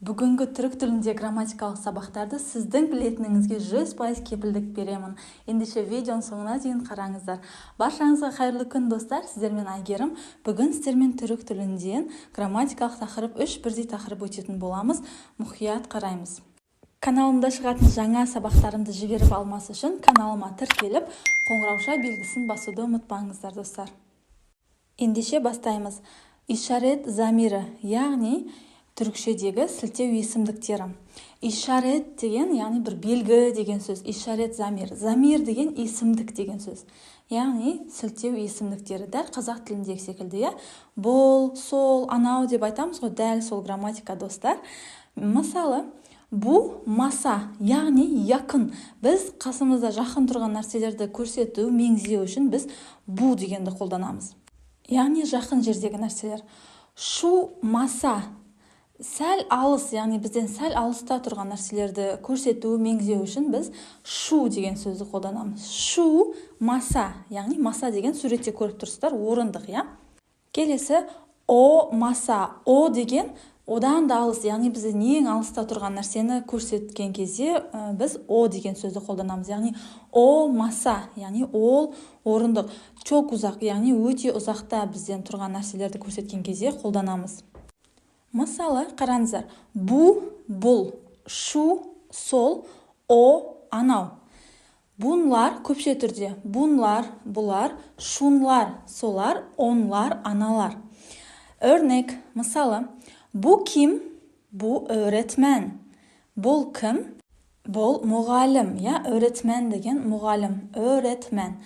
Бүгінгі түрік тілінде грамматикалық сабақтарды сіздің білетініңізге 100% кепілдік беремін. Ендеше видеоның соңына дейін қараңыздар. Баршаңызға қайырлы күн, достар. Сіздермен Әйгерім. Бүгін сіздермен түрік тілінден грамматикалық тақырып, үш бірдей тақырып өтетін боламыз. Мұқият қараймыз. Каналымда шығатын жаңа сабақтарымды жіберіп алмас үшін каналыма тіркеліп, қоңырауша белгісін басуды ұмытпаңыздар, достар. Ендеше бастаймыз. İşaret замирі, яғни түрікшедегі сілтеу есімдіктері. İşaret деген, яғни бір белгі деген сөз. İşaret замир. Замир деген есімдік деген сөз. Яғни сілтеу есімдіктері. Дәл қазақ тіліндегі секілді, иә? Бұл, сол, анау деп айтамыз ғой, дәл сол грамматика, достар. Мысалы, bu masa, яғни якын. Біз қасымызда жақын тұрған нәрселерді көрсету, меңзеу үшін біз bu дегенді қолданамыз. Яғни жақын жердегі нәрселер. Шу маса, сәл алыс, яғни бізден сәл алыста тұрған нәрселерді көрсету, меңзеу үшін біз шу деген сөзді қолданамыз. Шу маса, яғни маса деген суретте көріп тұрсыздар, орындық, иә? Келесі о маса. О деген одан да алыс, яғни бізден ең алыста тұрған нәрсені көрсеткен кезде біз о деген сөзді қолданамыз. Яғни о маса, яғни ол орындық. Çok uzak, яғни өте ұзақта бізден тұрған нәрселерді көрсеткен кезде қолданамыз. Мысалы, қараңыздар. Бу, бұл, шу, сол, о, анау. Bunlar көпше түрде. Bunlar, бұлар, şunlar, солар, onlar, аналар. Örnek, мысалы, bu kim? Bu öğretmen. Бұл кім? Бұл мұғалім, я? Öğretmen деген мұғалім. Öğretmen.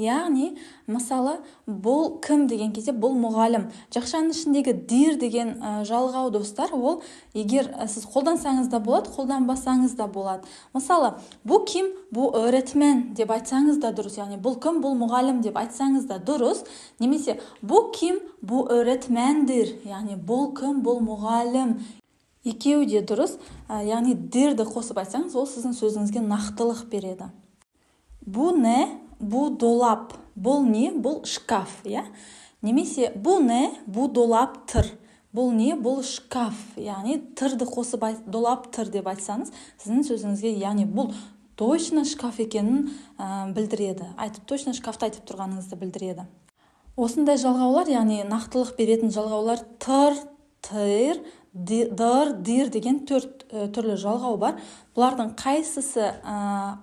Яғни, мысалы, бұл кім деген кезде бұл мұғалім. Жақшаның ішіндегі dir деген жалғау, достар, ол егер сіз қолдансаңыз да болады, қолданбасаңыз да болады. Мысалы, bu kim? Bu öğretmen деп айтсаңыз да дұрыс. Яғни, бұл кім? Бұл мұғалім деп айтсаңыз да дұрыс. Немесе bu kim? Bu öğretmendir. Яғни, бұл кім? Бұл мұғалім. Екеуі де дұрыс. Яғни, dirді қосып айтсаңыз, ол сіздің сөзіңізге нақтылық береді. Bu ne? Bu dolap. Бұл не? Бұл шкаф, иә? Немесе bu ne? Bu dolaptır. Бұл не? Бұл шкаф. Яғни тырды қосып dolaptır деп айтсаңыз, сіздің сөзіңізге, яғни бұл точно шкаф екенін білдіреді. Айтып, точно шкафты айтып тұрғаныңызды білдіреді. Осындай жалғаулар, яғни нақтылық беретін жалғаулар тыр, тыр, дыр, дир деген төрт түрлі жалғау бар. Бұлардың қайсысы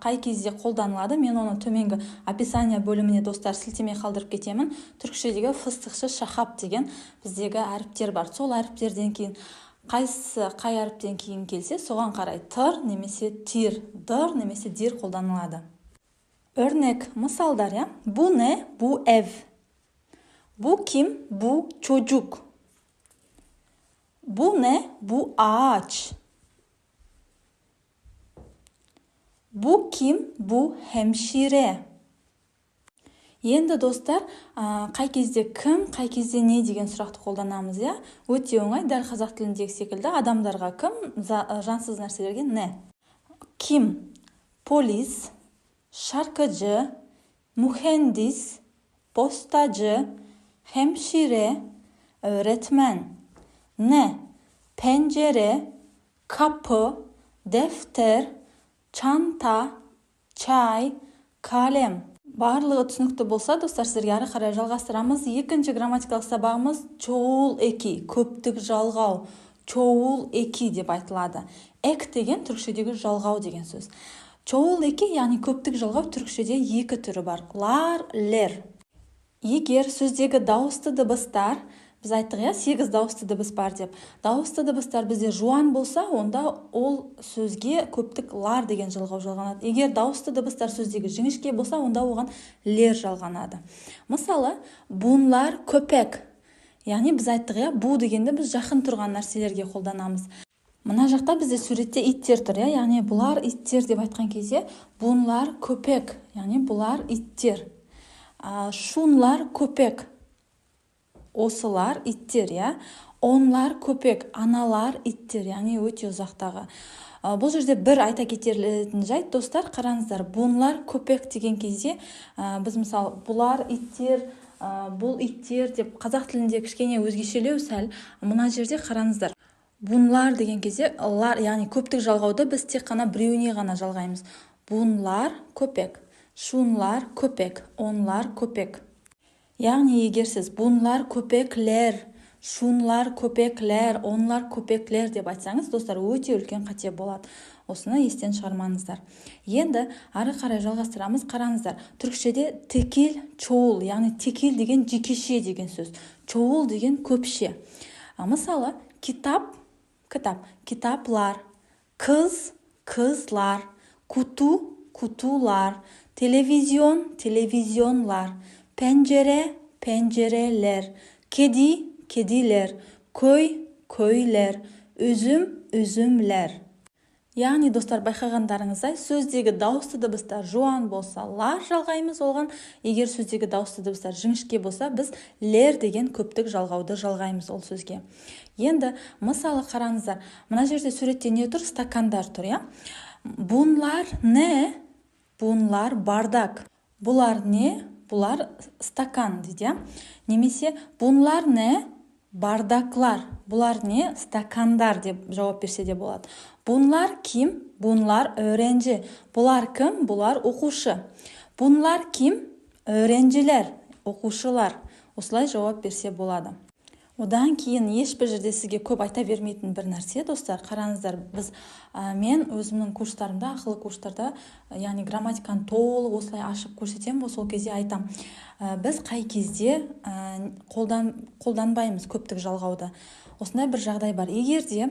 қай кезде қолданылады, мен оны төменгі описание бөліміне, достар, сілтеме қалдырып кетемін. Түркшедегі фыстықшы шахаб деген біздегі әріптер бар. Сол әріптерден кейін қайсысы қай әріптен кейін келсе, соған қарай тыр немесе тир, дыр немесе дир қолданылады. Örnek, мысалдар, иә? Bu ne? Bu ev. Bu kim? Bu çocuk. Bu ne? Bu ağaç. Bu kim? Bu hemşire. Енді, достар, қай кезде кім, қай кезде не деген сұрақты қолданамыз, иә? Өте оңай, дәл қазақ тіліндегі секілді адамдарға кім, жансыз нәрселерге не. Kim? Polis, şarkıcı, mühendis, postacı, hemşire, öğretmen. Ne? Pencere, kapı, defter, çanta, çay, kalem. Барлығы түсінікті болса, достар, сіздерге ары қарай жалғастырамыз. Екінші грамматикалық сабағымыз çoğul eki, көптік жалғау. Çoğul eki деп айтылады. Ek деген түркшедегі жалғау деген сөз. Çoğul eki, яғни көптік жалғау, түркшеде екі түрі бар. Лар, лер. Егер сөздегі дауысты дыбыстар, біз айттық, иә, 8 дауысты дыбыс бар деп. Дауысты дыбыстар бізде жуан болса, онда ол сөзге көптік лар деген жалғау жалғанады. Егер дауысты дыбыстар сөздегі жіңішке болса, онда оған лер жалғанады. Мысалы, bunlar köpek. Яғни біз айттық, иә, bu дегенді біз жақын тұрған нәрселерге қолданамыз. Мына жақта бізде суретте иттер тұр, иә, яғни бұлар иттер деп айтқан кезде bunlar köpek, яғни бұлар иттер. Şunlar köpek. Осылар иттер, иә. Onlar köpek, аналар иттер, яғни өте ұзақтағы. Бұл жерде бір айта кетерлік жайт, достар, қараңыздар, bunlar köpek деген кезде, біз мысалы бұлар иттер, бұл иттер деп қазақ тілінде кішкене өзгешелеу сәл. Мына жерде қараңыздар. Bunlar деген кезде лар, яғни көптік жалғауды біз тек қана біреуіне ғана жалғаймыз. Bunlar köpek, şunlar köpek, onlar köpek. Яғни егер сіз bunlar köpekler, şunlar köpekler, onlar köpekler деп айтсаңыз, достар, өте үлкен қате болады. Осыны естен шығармаңыздар. Енді ары қарай жалғастырамыз. Қараңыздар, түркшеде tekil, çoğul, яғни tekil деген жекеше деген сөз, çoğul деген көпше. Мысалы, kitap, кітап, kitaplar, kız, қызлар, kutu, kutular, televizyon, televizyonlar, pencere, pencereler, kedi, kediler, köy, köyler, üzüm, üzümler. Яғни, достар, байқағандарыңыздай, сөздегі дауысты дыбыстар жуан болса, лар жалғаймыз оған. Егер сөздегі дауысты дыбыстар жіңішке болса, біз лер деген көптік жалғауды жалғаймыз ол сөзге. Енді мысалы қараңыздар, мына жерде суретте не тұр? Стакандар тұр, иә? Bunlar ne? Bunlar bardak. Бұлар не? Бұлар стакан дейді, иә? Немесе bunlar ne? Bardaklar. Бұлар не? Стакандар деп жауап берсе де болады. Bunlar kim? Bunlar öğrenci. Бұлар кім? Бұлар оқушы. Bunlar kim? Öğrenciler. Оқушылар. Осылай жауап берсе болады. Одан кейін ешбір жерде сізге көп айта бермейтін бір нәрсе, достар, қараңыздар, біз мен өзімнің курстарымда, ақылы курстарда, яғни грамматиканы толық осылай ашып көрсетемін ғой, сол кезде айтам. Біз қай кезде қолданбаймыз көптік жалғауды? Осындай бір жағдай бар. Егер де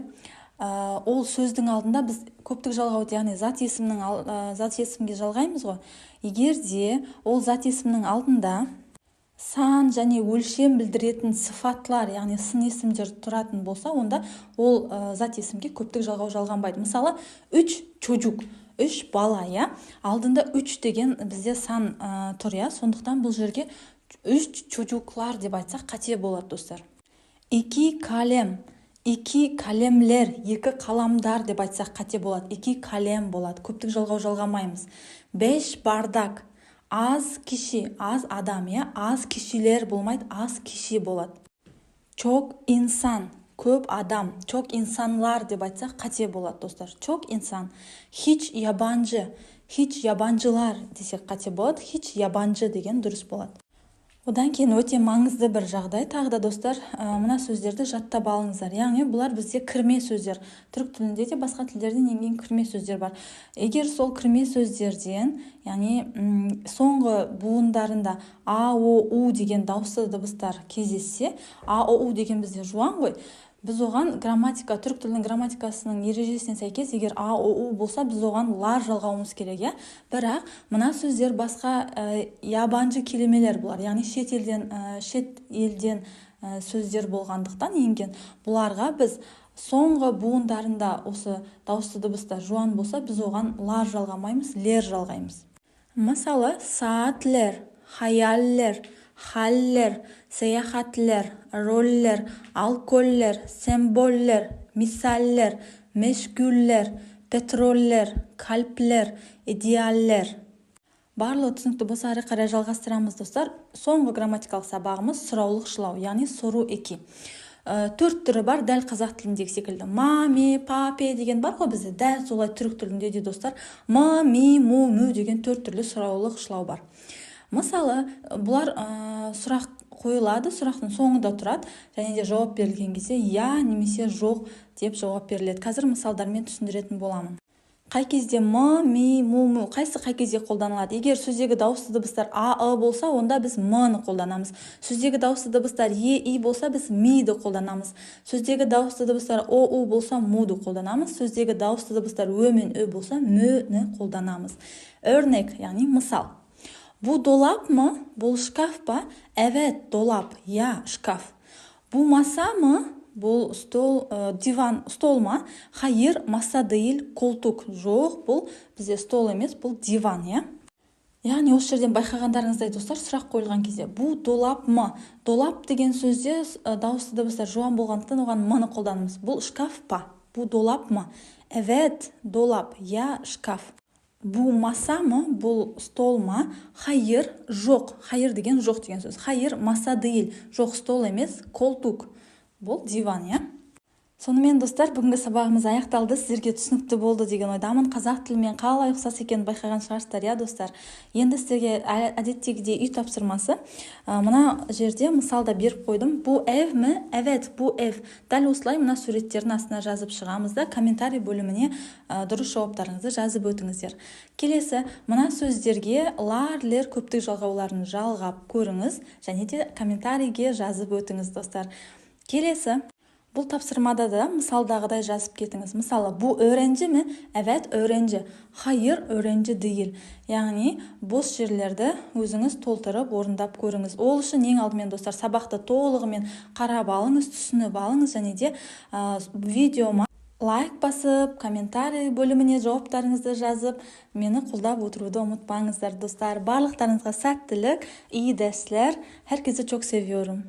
ол сөздің алдында біз көптік жалғауды, яғни зат есімге жалғаймыз ғой. Егер де ол зат есімнің алдында сан және өлшем білдіретін сыфатлар, яғни сын есімдер тұратын болса, онда ол зат есімге көптік жалғау жалғанбайды. Мысалы, үч çocuk, үш бала, иә? Алдында үч деген бізде сан тұр, иә? Сондықтан бұл жерге үч çocuklar деп айтсақ қате болады, достар. Iki kalem, iki kalemler, екі қаламдар деп айтсақ қате болады. Iki kalem болады. Көптік жалғау жалғамаймыз. Beş bardak, аз кişi, аз адам, иә? Аз кişiler болмайды, аз кişi болады. Çok insan, көп адам, çok insanlar деп айтсақ қате болады, достар. Çok insan. Hiç yabancı, hiç yabancılar десек қате болады, hiç yabancı деген дұрыс болады. Одан кейін өте маңызды бір жағдай тағы да, достар, мына сөздерді жаттап алыңыздар. Яғни бұлар бізде кірме сөздер. Түрік тілінде де, басқа тілдерден енген кірме сөздер бар. Егер сол кірме сөздерден, яғни соңғы буындарында а, о, у деген дауысты дыбыстар кездессе, а, о, у деген бізде жуан ғой. Біз оған грамматика, түрік тілінің грамматикасының ережесіне сәйкес, егер а, о, у болса, біз оған лар жалғауымыз керек, иә? Бірақ мына сөздер басқа yabancı kelimeler бұлар, яғни шет елден сөздер болғандықтан енген, бұларға біз соңғы буындарында осы дауысты дыбыстар жуан болса, біз оған лар жалғамаймыз, лер жалғаймыз. Мысалы, saatler, hayaller, haller, seyahatler, roller, alkoller, semboller, misaller, meşguller, petroller, kalpler, idealler. Барлығы түсінікті болса, ары қарай жалғастырамыз, достар. Соңғы грамматикалық сабағымыз сұраулық шылау, яғни soru eki. Төрт түрі бар, дәл қазақ тіліндегі секілді. Ма, ме, па, пе деген бар ғой бізде. Дәл солай түрік тілінде де, достар, ма, ми, му, мү деген төрт түрлі сұраулық шылау бар. Мысалы, бұлар сұрақ қойылады, сұрақтың соңында тұрады және де жауап берілген кезде я немесе жоқ деп жауап беріледі. Қазір мысалдармен түсіндіретін боламын. Қай кезде м, ми, му, мү, қайсы қай кезде қолданылады? Егер сөздегі дауысты дыбыстар а, ы болса, онда біз м-ны қолданамыз. Сөздегі дауысты дыбыстар е, и болса, біз ми-ді қолданамыз. Сөздегі дауысты дыбыстар о, у болса, му-ды қолданамыз. Сөздегі дауысты дыбыстар ө мен ү болса, мө-ні қолданамыз. Örnek, яғни мысал. Bu dolap mı? Бұл шкаф па? Evet, dolap. Я, шкаф. Bu masa mı? Бұл стол, диван, стол ма? Hayır, masa değil, koltuk. Жоқ, бұл бізде стол емес, бұл диван, иә? Яғни осы жерден байқағандарыңыздай, достар, сұрақ қойылған кезде bu dolap mı? Dolap деген сөзде дауысты дыбыстар жуан болғандықтан оған м-ны қолданамыз. Бұл шкаф па? Bu dolap mı? Evet, dolap. Я, шкаф. Bu masa mı? Бұл стол ма? Hayır, жоқ. Hayır деген жоқ деген сөз. Hayır, masa değil. Жоқ, стол емес, koltuk. Бұл диван, иә? Сонымен, достар, бүгінгі сабағымыз аяқталды. Сіздерге түсінікті болды деген ойдамын. Қазақ тілімен қалай ұқсас екенін байқаған шығарсыздар, иә, достар? Енді сіздерге әдеттегідей үй тапсырмасы. Мына жерде мысалда беріп қойдым. Bu ev mi? Evet, bu ev. Дәл осылай мына суреттердің астына жазып шығамыз да, комментарий бөліміне дұрыс жауаптарыңызды жазып өтіңіздер. Келесі мына сөздерге лар, лер көптік жалғауларын жалғап көріңіз және де комментарийге жазып өтіңіз, достар. Келесі бұл тапсырмада да мысалдағыдай жазып кетіңіз. Мысалы, bu öğrenci mi? Evet, öğrenci. Hayır, öğrenci değil. Яғни бос жерлерді өзіңіз толтырып, орындап көріңіз. Ол үшін ең алдымен, достар, сабақты толығымен қарап алыңыз, түсініп алыңыз және де видеома лайк басып, комментарий бөліміне жауаптарыңызды жазып, мені қолдап отыруды ұмытпаңыздар, достар. Барлықтарыңызға сәттілік, iyi dersler. Herkese çok seviyorum.